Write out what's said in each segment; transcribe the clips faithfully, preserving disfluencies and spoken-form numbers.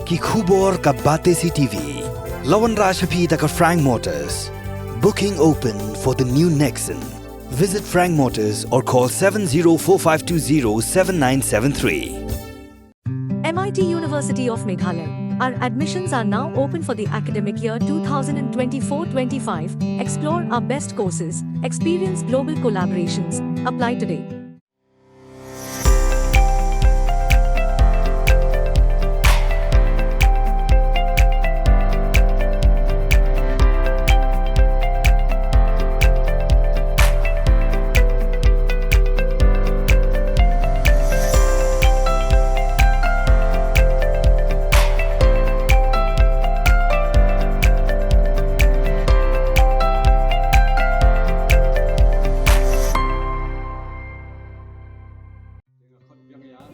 Ki khubor ka Batesi T V. La wanrah sha phi da ka Frank Motors. Booking open for the new Nexon. Visit Frank Motors or call seven zero four five two zero seven nine seven three. M I T University of Meghalaya. Our admissions are now open for the academic year twenty twenty-four twenty-five. Explore our best courses, experience global collaborations. Apply today.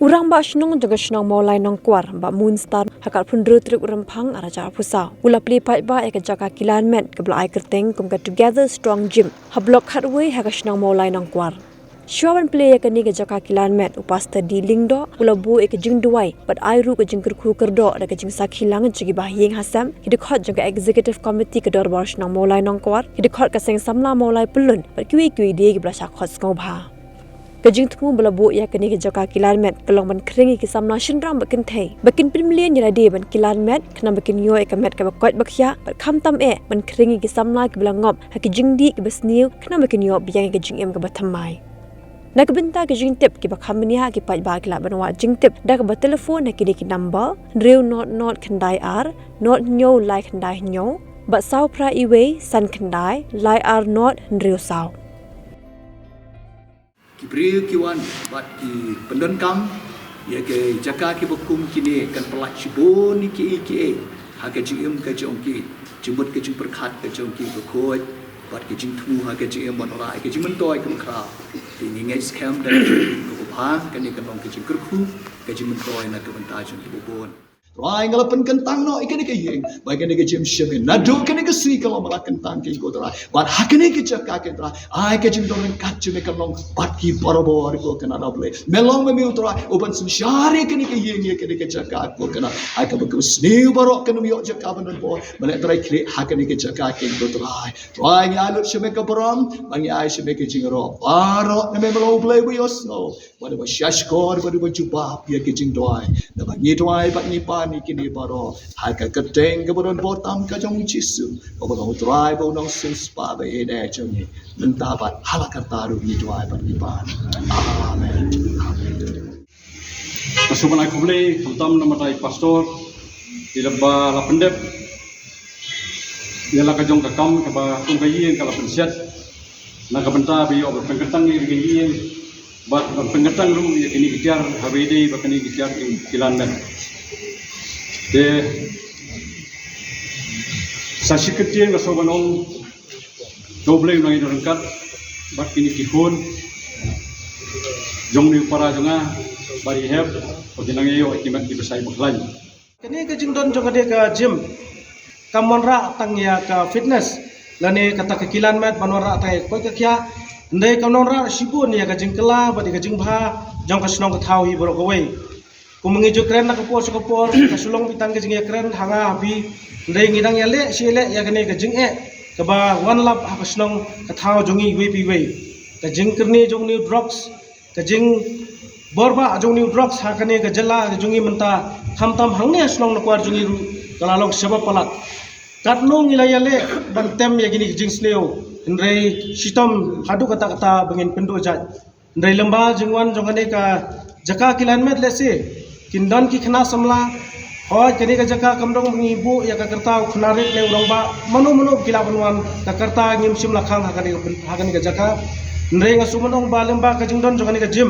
U rangbah shnong jong ka shnong Mawlai Nongkwar, Bah Moonstar, ha ka arphew hynriew tarik u Rymphang arhajar arphew saw, u la plie paidbah ïa ka jaka kilan met kaba la ai kyrteng kum ka Together Strong Gym ha Block khatwei ha ka shnong Mawlai Nongkwar. Shuwa ban plie ïa kane ka jaka kilan met, u Pastor D Lyngdoh u la buh ïa ka jingduwai bad ai ruh ka jingkyrkhu kyrdoh da ka jingsakhi lang jong ki bahaïing hasem, ki dkhot jong ka Executive Committee ka Dorbar Shnong Mawlai Nongkwar, ki dkhot ka Seng Samla Mawlai Pyllun bad kiwei kiwei de kiba la shah khot sngewbha. Ka jingthmu ba la buh ïa kane ka jaka kilan met ka long ban khring ïa ki samla shynrang bad kynthei ba kin pynmlien ïa lade ban kilan met, khnang ba kin ïoh ïa ka met kaba koit ba khiah, bad khamtam eh ban khring ïa ki samla kiba la ngop ha ki jingdih kiba sniew, khnang ba kin ïoh biang ïa ka jingim kaba thymmai. Na ka bynta ki jingtip kiba kham bniah, ki paidbah ki lah ban wad jingtip da kaba telephone ha kine ki number: hynriew nod nod khyndai ar nod hynñiew lai khyndai hynñiew, bad saw phra wei san khyndai lai ar nod hynriew saw. Ki briew ki wan bad ki pyndonkam ïa ki jaka kiba kum kine, kan pyllait shibun ïa kiei kiei ha ka jingim ka jong ki, jingmut ka jingpyrkhat ka jong ki bakhuid, bad ka jingthmu ha ka jingim ban wanrah ïa ka jingmyntoi kaba khraw. Te ngi ngeit skhem da ka jingim kaba bha, kane kan long ka jingkyrkhu, ka jingmyntoi na ka bynta jong kiba bun. Trai, nga la pynkyntang noh ïa kane ka ïing bad kane ka gym sha me. Naduh kane ka sngi ka long ba la kyntang kein, ko Trai. Bad ha kane ka jaka kein, Trai, ai ka jingdon ryngkat jong me kan long bad ki barabor, ko Kynrad Blei. Me long ma me, Trai, uban synshar ïa kane ka ïing, ïa kane ka jaka, ko Kynrad. Ai kaba ka sniew baroh kan ym ïoh jaka ban don bor. Balei, Trai, khlieh ha kane ka jaka kein, ko Trai. Trai, ngi ai lut sha me ka burom bad ngi ai sha me ka jingïaroh. Baroh na me, me long U Blei ba ïohsngew, bad uba shahshkor bad uba jubab ïa ki jingduwai. Naba ngi duwai bad ngi pan ïa kine baroh ha ka kyrteng kaba don bor tam ka jong U Jisu, uba long U Trai bad U Nongshun Spah ba ïeit jong ngi. Mynta bad ha la karta ruh ngi duwai bad ngi pan. Amen. Amen. Nga sngewbha ban ai khublei khamtam na ka bynta i pastor, i la ba la pyndep ïa la ka jong ka kam kaba kum ka ïing ka la pynsiat na ka bynta ba ïoh ban pynkyntang ïa ka ïing, bad ban pynkyntang ruh ïa kine ki tiar, haba ïadei bad kine ki tiar ki, ki lan met. Te sa shi kyntien nga sngewbha ban ong, to U Blei un nang ïadon ryngkat bad kine ki khun jong une u para jong nga, bad i hep ba kin nang ïoh ïa ki met kiba shai ba khlaiñ. Kane ka jingdon jong kane ka gym kam wanrah tang ïa ka fitness lane kata ka kilan met ban wanrah tang ïa ka koit ka khiah, hynrei kam wanrah shibun ïa ka jingkylla bad ïa ka jingbha jong ka shnong ka thaw hi baroh kawei. Kum ngi ju kren na ka por sha ka por, ka shu long beit tang ka jingïakren ha nga ha phi, hynrei ngi dang ïaleh shi ïaleh ïa kane ka jingeh kaba wan lap ha ka shnong ka thaw jong ngi iwei pa iwei. Ka jingkyrni jong une u drugs, ka jingbor bah jong une u drugs ha kane ka jylla ka jong ngi mynta, khamtam hangne ha shnong Nongkwar jong ngi ruh ka la long shaba palat. Katno ngi la ïaleh ban tem ïa kine ki jingsniew, hynrei shitom haduh katta katta ba ngin pynduh jait. Hynrei lyngba jingwan jong kane ka jaka kilan met, lehse kin don ki khynnah samla. Hooid, kane ka jaka kam dei ba ngi buh ïa ka kyrta u khynnah rit ne u rangbah, mano mano ki lah ban wan, ka kyrta ngim shym la khang ha kane ka, ha kane ka jaka. Hynrei nga sngewbha ban ong ba lyngba ka jingdon jong kane ka gym,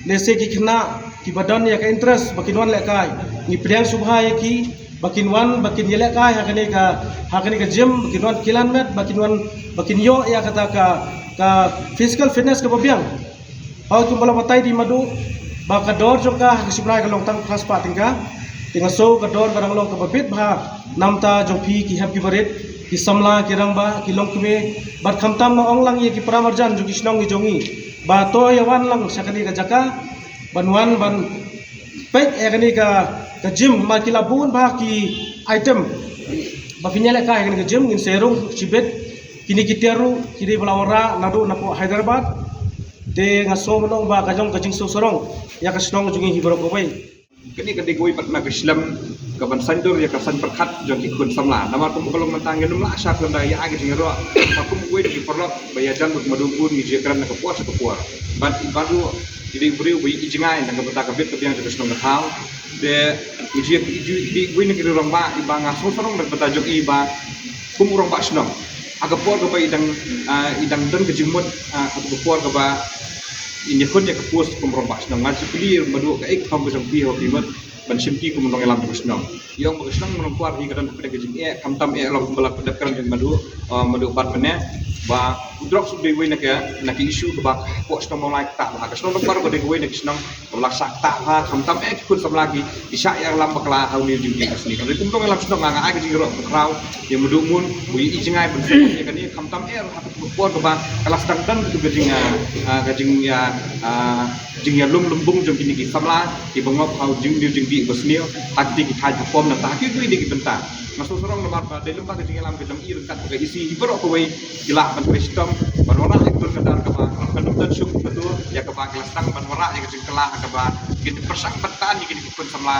lehse ki khynnah kiba don ïa ka interest ba kin wan lehkai, ngi pdiang sngewbha ïa ki ba kin wan, ba kin ïalehkai ha kane ka, ha kane ka gym, ba kin wan kilan met, ba kin wan, ba kin ïoh ïa kata ka, ka physical fitness kaba biang. Hooid, kumba la batai dei madu ba ka dor jong ka ha ka shiprai ka long tang phra spah tyngka. Te nga sngew ka dor ka dang long kaba bit bha namar jong phi ki hep ki barit, ki samla, ki rangbah, ki longkmie, bad khamtam nga ong lang ïa ki para marjan jong ki shnong ki jong ngi ba to ïa wan lang sha kane ka jaka ban wan ban peit ïa kane ka Ka gym ma ki la bun bha ki item ba phin ïalehkai ha kane ka gym, ngin sa rung shibit. Kine ki tiar ruh ki dei ba la wanrah naduh napoh Hyderabad. Te nga sngew ban ong ba ka jong ka jingsngewsarong ïa ka shnong jong ngi hi baroh kawei. Kane ka dei kawei pat na ka shlem kaban saiñdur ïa ka saiñ pyrkhat jong ki khun samla. Namar kum ka long mynta ngin ym lah shah khlem da ïa ai ka jingïaroh. Ka kum kawei na ki paralok ba ïajan bad maduh bun ngi ju ïakren na ka por sha ka por. Bad i Bah ruh i dei u briew ba i jngai na ka bynta ka bit ka biang jong ka shnong ka thaw. Te ngi ju ïa, i ju i dei kawei na ki rangbah i ba nga sngewsarong na ka bynta jong i ba kum u rangbah shnong. Ha ka por kaba i dang, ah, i dang don ka jingmut, ah, ha ka por kaba i ïakhun ïa ka post kum rangbah shnong. Nga ju kylli ïa maduh kaei ka kam ka jong phi, ha phi mut ban shim phi kum nongïalam jong ka shnong. I ong ba ka shnong Nongkwar hi ka don hapdeng ka jingeh, khamtam eh long ba la pyndep kren jong maduh, ah, maduh Bat mynne ba u drugs u dei uwei na ka, na ka issue kaba hapoh shnong Mawlai ktah bha. Ka shnong Nongkwar ka dei kawei na ka shnong kaba la shah ktah bha, khamtam eh ki khun samla ki, ki shah ïalam bakla ha une u jingdih ka sngi. Hynrei kum u nongïalam shnong nga ai ka jingïaroh khraw ïa maduh Mun, u ïa i jngai ban sngewthuh ïa kane, khamtam eh ha ka por kaba ka la sdang don ka jing, ah, ah, ka jing, ah, ah, jingïalum lymbung jong kine ki samla kiba ngop ha u jing, une u jingdih ba sniew ha kine ki thaiñ ha pom nangta ha kiwei de ki bynta. Nga sngewsarong namar ba dei lem bad ka jingïalam ka jong i ryngkat bad ka E C, hi baroh kawei ki lah ban trei shitom ban wanrah ïa ka dur ka dar kaba kan ym don shuh ka dur ïa kaba ki la sdang ban wanrah ïa ka jingkylla ha kaba kin pyrshang ban tan ïa kine ki khun samla,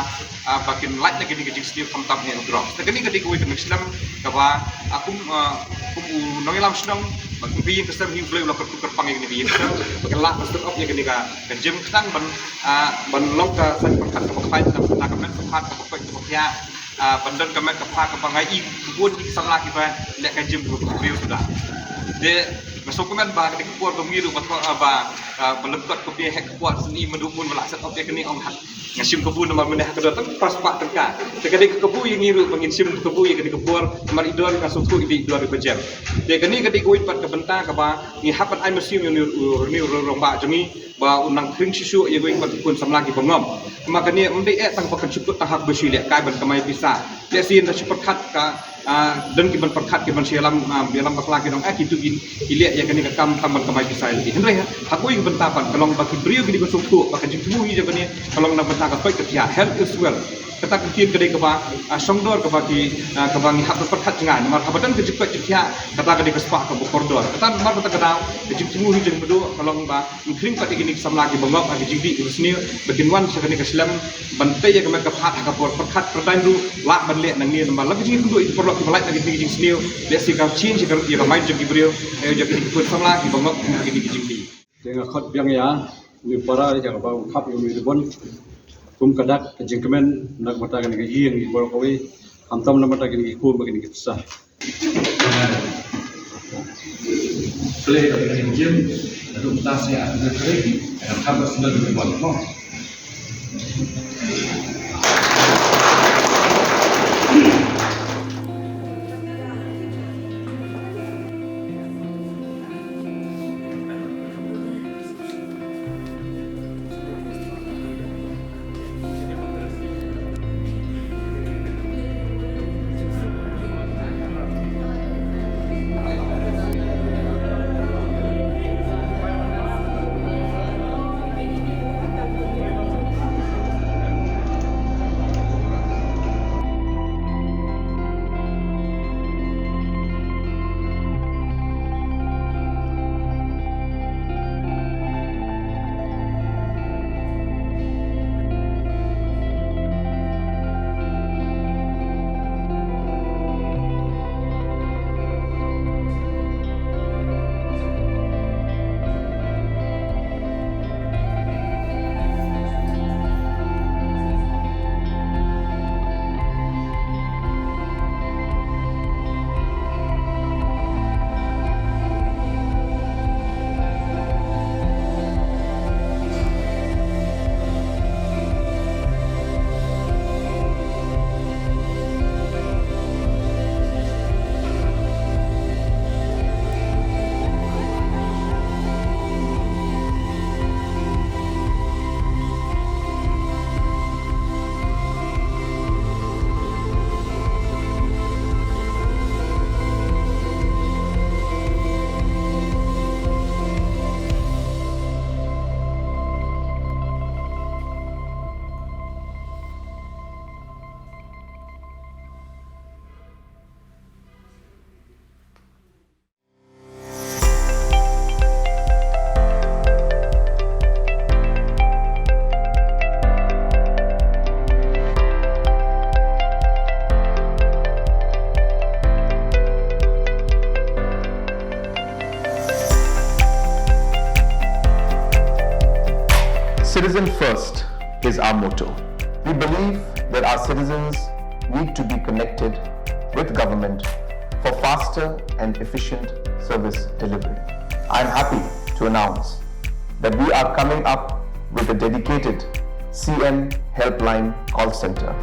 ah, ba kin lait na kine ki jingsniew khamtam eh u drugs. Te kane ka dei kawei ka jingshlem kaba, ah, kum, ah, kum u nongïalam shnong bad kum ka ïing ka sem hi U Blei u la kyrkhu kyrpang ïa kane ka ïing ka sem ba kin lah ban set up ïa kane ka, ka gym khnang ban, ah, ban long ka saiñ pyrkhat kaba khraw, na ka met ka phad kaba koit kaba khiah, ah, ban don ka met ka phad kaba nga i bun ki samla kiba leh ka gym kaba briew suda. Te nga sngewkmen ba kane ka por ba ngi ruh ba, ah, ba, ah, ba lyngkot ka pyrthei ka por sni maduh Mun ba la set up ïa kane, ong ha nga shim kabu namar mynne ha ka dor tang phra spah tyngka. Te ka dei ka kabu ïa ngi ruh ba ngin shim kabu ïa kane ka por namar i dor nga sngewthuh i dei i dor iba jem. Te kane ka dei kawei pat ka bynta kaba ngi hap ban ai mynsiem ïa une u, une u rangbah jong ngi ba un nang khring shuh shuh ïa kawei pat ki khun samla kiba ngop. Namar kane ym dei eh tang ba kan shu kut tang ha kaba shu lehkai ban kamai pisa. Lehse ynda shu pyrkhat ka, ah, don ki ban pyrkhat ki ban shu ïalam, ah, ïalam bakla ki ong eh kitu ki, ki leh ïa kane ka kam tang ban kamai pisa ïa lade. Hynrei ha kawei ka bynta pat ka long ba ki briew kine ki sngewthuh ba ka jingthmu hi jong kane ka long na bynta ka koit ka khiah, health is wealth. Kata ka ktien ka dei kaba, ah, shongdor kaba ki, ah, kaba ngi hap ban pyrkhat jngai namar haba don ka jingkoit jingkhiah kata ka dei ka spah kaba kordor. Kata namar kata ka daw ka jingthmu hi jong maduh ka long ba Ngin khring pat ïa kine ki samla kiba ngop ha ki jingdih kiba sniew ba kin wan sha kane ka shlem ban tei ïa ka met ka phad ha ka por pyrkhat pyrdain ruh lah ban leh nangne namar la ka jingïakynduh ïa ki paralok kiba lait na kine ki jingsniew lehse ka change ïa ka, ïa ka mind jong ki briew, eh, jong kine ki khun samla kiba ngop ha kine ki jingdih. Te nga khot biang ïa une u para ïa kaba u khap ïa une u ribbon kum ka dak ka jingkmen na ka bynta kane ka ïing ïa baroh kawei, khamtam na ka bynta kine ki khun bad kine ki pisa. Play of the game, naduh mynta seh ha kane ka ring, ka dang kham ka sendal dua bol, mo. Citizen first is our motto. We believe that our citizens need to be connected with government for faster and efficient service delivery. I am happy to announce that we are coming up with a dedicated C M Helpline call center.